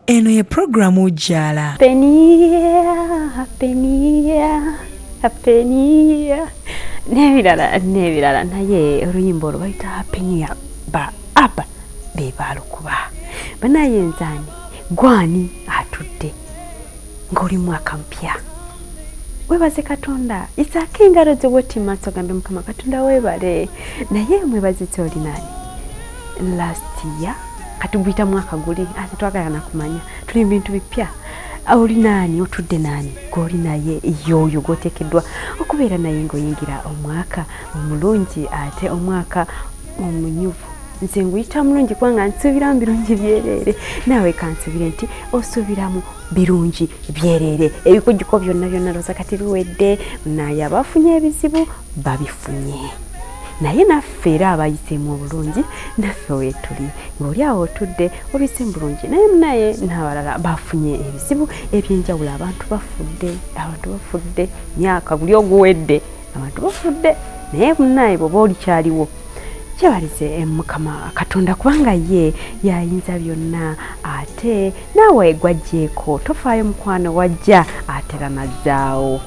Eno ye pulogulaamu Jjala. Penia, penia, penia n'ebirala n'ebirala, naye oluyimba olwo bayita Happy New Year, ba ABBA be baalukuba. Banaye nzaani gwani atudde ng'oli mwaka mupya, webaze Katonda, isaako engalo ze bwoti maaso, gambe Mukama Katonda weebale. Naye mwebazise oli nani last year? Kati guyita mwaka guli ate twagala nakumanya, tuli mu bintu bipya. Oli naani? Otudde naani gwoli naye? Yoyo gwoteekeddwa okubeera naye ng'oyingira omwaka omulungi ate omwaka omunyuvu. Nze nguyita mulungi kubanga nsuubiramu birungi byereere, naawe kansuubire nti osuubiramu birungi byereere. Ebikujjuko byonna byonna looza kati biwedde, naye abafunye ebizibu babifunye, naye naffe era abayiseemu obulungi naffe weetuli. Ng'oli awo otudde obiseemu bulungi, naye munaye n'abalala bafunye ebizibu ebyenjawulo. Abantu bafudde, abantu bafudde, myaka guli oguwedde abantu bafudde. Naye munaye bw'oba olikyaliwo, kyebalize Mukama Katonda kubanga ye yayinza byonna. Ate naawe gwajjeeko, tofaayo mukwano, wajja ate era nazzaawo.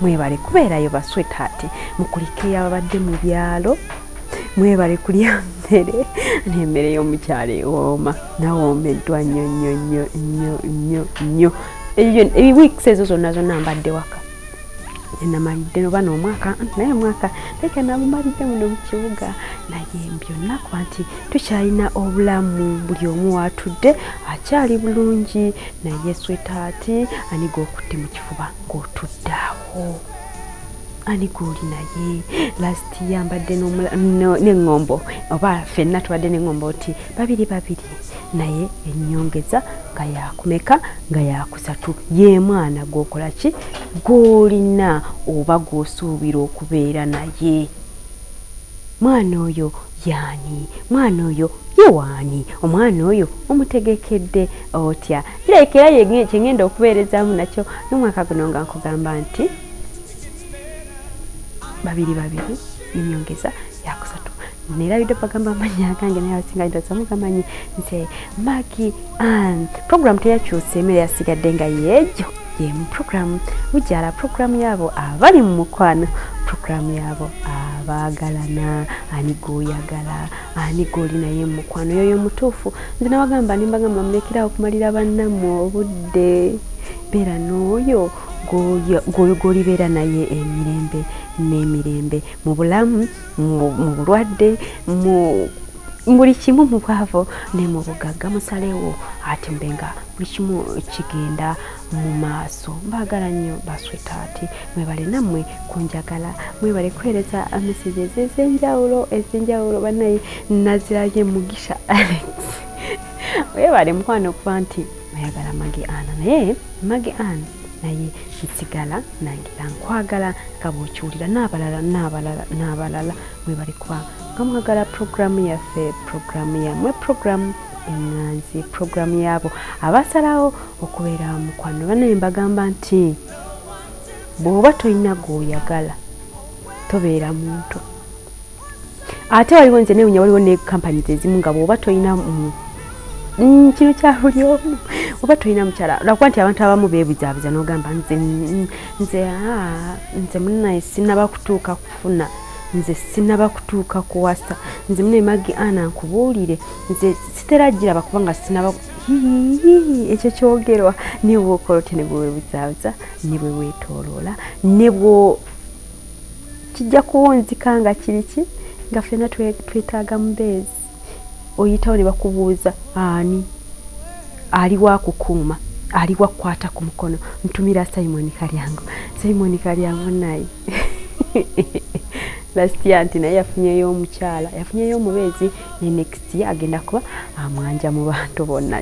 Mwebale kubeerayo ba sweetheart, mukulikeyo ababadde mu byalo, mwebale kulya mmere n'emmere y'omukyalo ewooma. Nawoomeddwa nnyo nnyo nnyo nnyo nnyo nnyo. Weeks ezo zonna zonna mbadde waka, namalidde oba n'omwaka, naye omwaka leka nagumalidde muno mu kibuga. Naye byonna kuba nti tukyalina obulamu, buli omu watudde akyali bulungi. Naye sweetheart, ani gwokutte mu kifuba ng'otudde awo? Ani gwoli naye last year? Mbadde n'eŋŋombo, oba ffenna tubadde n'eŋŋombo nti babiri babiri, naye ennyongeza nga yakumeka? Nga yakusatu. Ye mwana gw'okola ki, gw'olina oba gw'osuubira okubeera naye? Mwana oyo yaani? Mwana oyo ye waani? Omwana oyo omutegekedde otya? Kirabika era kyengenda okubeerezaamu nakyo n'omwaka guno, nga nkugamba nti babiri babiri nenyongeza yakusatu. Nerabidde bagamba amannya agange, naye abasinga ndoza mugamanyi, nze Magi Ann. Program teyakyuse, emmere yasigadde nga yeegyo yemu. Program Bujjala, program yaabo abali mu mukwano, program yaabo abaagalana. Ani gwoyagala? Ani gwoli naye mu mukwano? Yoyo mutuufu. Nze nabagamba nimbagamba mulekerawo okumalira bannammwe obudde, beera n'oyo gwolibeera naye emirembe n'emirembe, mu bulamu, mu bulwadde, mu buli kimu, mu bwavu ne mu bugagga. Musalewo ate mbe nga buli kimu kigenda mu maaso. Mbaagala nnyo ba sweetheart, mwebale nammwe kunjagala, mwebale kuweereza messages ez'enjawulo ez'enjawulo. Bannaye nazirabye. Mugisha Alex, webale mukwano okuba nti oyagala Magi Ana, naye Magi Ana naye nsigala nangira nkwagala nga bw'okiwulira. N'abalala n'abalala n'abalala, mwebale kuba nga mwagala puroguramu yaffe, puroguramu yammwe, puroguramu eŋŋanzi, puroguramu yaabo abasalawo okubeera mukwano. Banaye mbagamba nti bw'oba tolina gw'oyagala, tobeera muntu. Ate waliwo, nze newunya, waliwo ne companies ezimu nga bw'oba tolina, kino kya buli omu, oba tolina mukyala, lwakuba nti abantu abamu beebuzaabuza n'ogamba nze nze nze munaye sinaba kutuuka kufuna, nze sinaba kutuuka kuwasa, nze munaye Magi Ana nkubuulire, nze sitera giraba kubanga sinaba. Ekyo kyogerwa ne bwokola otya, ne bwewebuzaabuza, ne bwe weetooloola, ne bwo kijja kuwunzika nga kiri ki, nga ffenna twetaaga mubeezi. Oyitawo ne bakubuuza ani ali wakukuuma, ali wakukwata ku mukono? Ntumira Simon Kalyango. Simon Kalyango naye last year nti naye yafunyeyo omukyala, yafunyeyo omubeezi, ne next year agenda kuba amwanja mu bantu bonna.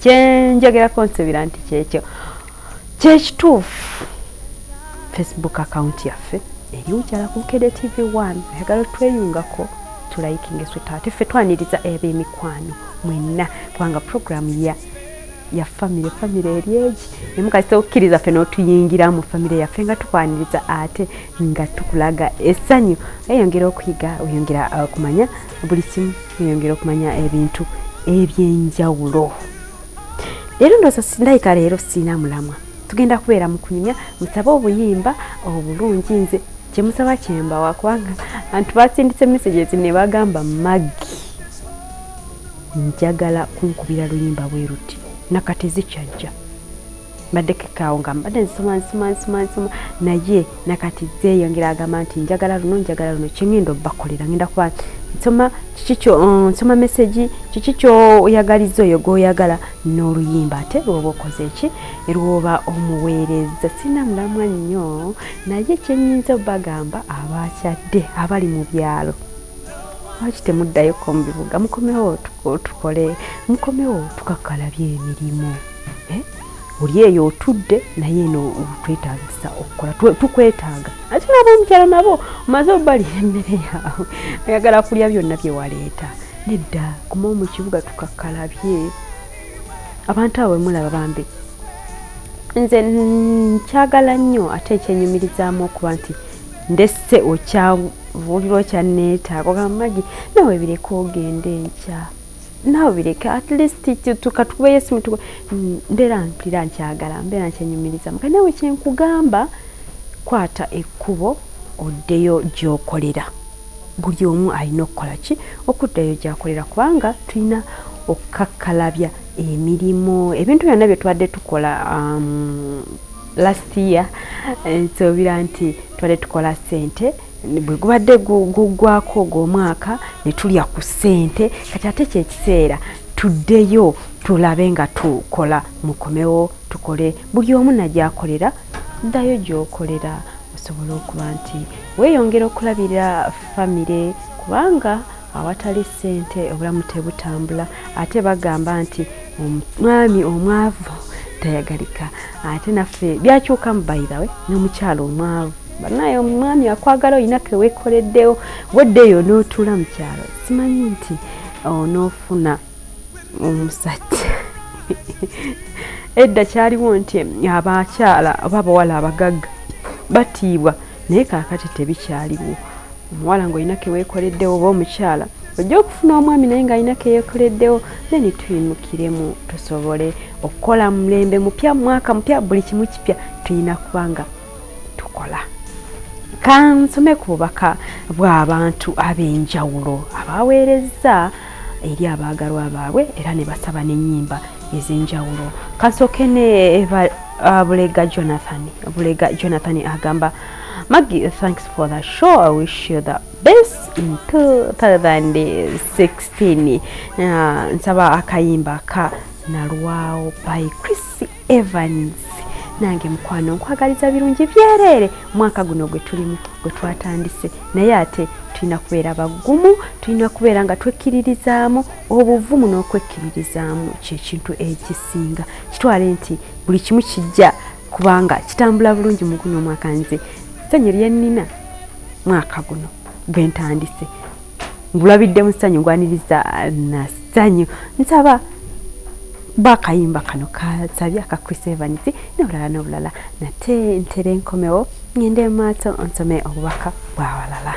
Kyenjogerako nsuubira nti kyekyo kyekituufu. Facebook account yaffe eri Ukyala ku Bukedde TV 1. Oyagala otweyungako, tulikinge sweetheart. Ffe twaniriza eb'emikwano mwenna kubanga program ya family, family eri egi emukasita okukkiriza ffe n'otuyingira mu family yaffe nga tukwaniriza ate nga tukulaga essanyu. Weyongera okuyiga, weyongera okumanya buli kimu, weyongera okumanya ebintu ebyenjawulo. Leero ndowooza ndayika leero siina mulamwa, tugenda kubeera mu kunyumya, musabe obuyimba obulungi. Nze kyemusaba kyembawa, kubanga antu basindise messages ne bagamba, "Maggi, njagala kunkubira luyimba bwe ruti." Nakati zikyajja, mbadde kekaawo nga mbadde nsoma nsoma nsoma nsoma, naye nakati zeeyongera, agamba nti njagala luno, njagala luno. Kyengenda obbakolera, ngenda kuba nsoma kiki kyo, nsoma message, kiki kyoyagaliza oyo gwoyagala n'oluyimba, ate lwoba okoze eki, lwoba omuweereza. Sina mulamwa nnyo, naye kyenyinza obbagamba, abakyadde abali mu byalo, lwaki temuddayoko mu bibuga? Mukomewo tukole, mukomewo tukakkalabye emirimu, eh? Oli eyo otudde, naye eno twetagisa okukola, tukwetaaga. Ate nabo omukyalo nabo omaze obalira emmere yaabwe, oyagala kulya byonna bye waleeta. Nedda, komawo mu kibuga tukakkalabye. Abantu abo bemulaba bambi, nze nkyagala nnyo, ate ekyenyumirizaamu okuba nti ndesse okyawulira okyanneetaaga, ogamba, "Magi, nawe bireka ogende enkya, naawe bireka, at least tukatukubeyo esimu." Mbeera mpulira nkyagala, mbeera nkyenyumirizamu. Kati naawe kyenkugamba, kwata ekkubo oddeyo gy'okolera. Buli omu alina okukola ki? Okuddayo gy'akolera, kubanga tulina okukakkalabya emirimu. Ebintu byonna bye tubadde tukola last year, nsuubira nti tubadde tukola ssente, bwe gubadde guggwako ogw'omwaka ne tulya ku ssente. Kati ate kyekiseera tuddeyo tulabe nga tukola. Mukomewo tukole, buli omu nagyakolera. Ddayo gy'okolera osobole okuba nti weeyongera okulabirira famire, kubanga awatali ssente obulamu tebutambula. Ate bagamba nti omwami omwavu tayagalika. Ate naffe byakyukamu, by the way, n'omukyalo omwavu banaye omwami akwagala olina keweekoleddewo. Weddeeyo n'otuula mu kyalo, simanyi nti onoofuna omusajja. Edda kyaliwo nti abakyala oba abawala abagagga batiibwa, naye kaakati tebikyaliwo. Omuwala ng'olina keweekoleddewo oba omukyala ojja okufuna omwami naye ng'alina keyeekoleddewo, then tuyimukiremu tusobole okukola. Mulembe mupya, mwaka mupya, buli kimu kipya, tulina kubanga tukola. Kansome ku bubaka bw'abantu ab'enjawulo abaweereza eri abaagalwa baabwe era ne basaba n'ennyimba ez'enjawulo. Kansooke ne Bulega Jonathan. Bulega Jonathan agamba, "Maggie, thanks for the show. I wish you the best in 2016. Nsaba akayimba ka Nalwawo by Chris Evans." Nange mukwano nkwagaliza birungi byereere mwaka guno gwe tulimu, gwe twatandise, naye ate tulina kubeera bagumu, tulina kubeera nga twekkiririzaamu. Obuvumu n'okwekkiririzaamu kyekintu ekisinga. Kitwale nti buli kimu kijja kubanga kitambula bulungi mu guno omwaka. Nze ssanyu lyennina mwaka guno gwe ntandise ngulabidde mu ssanyu, ngwaniriza na ssanyu. Nsaba bakayimba kano kasabye aka Chris Evans n'obulala n'obulala. Nate ntere nkomewo, ngende mu maaso nsome obubaka bw'abalala.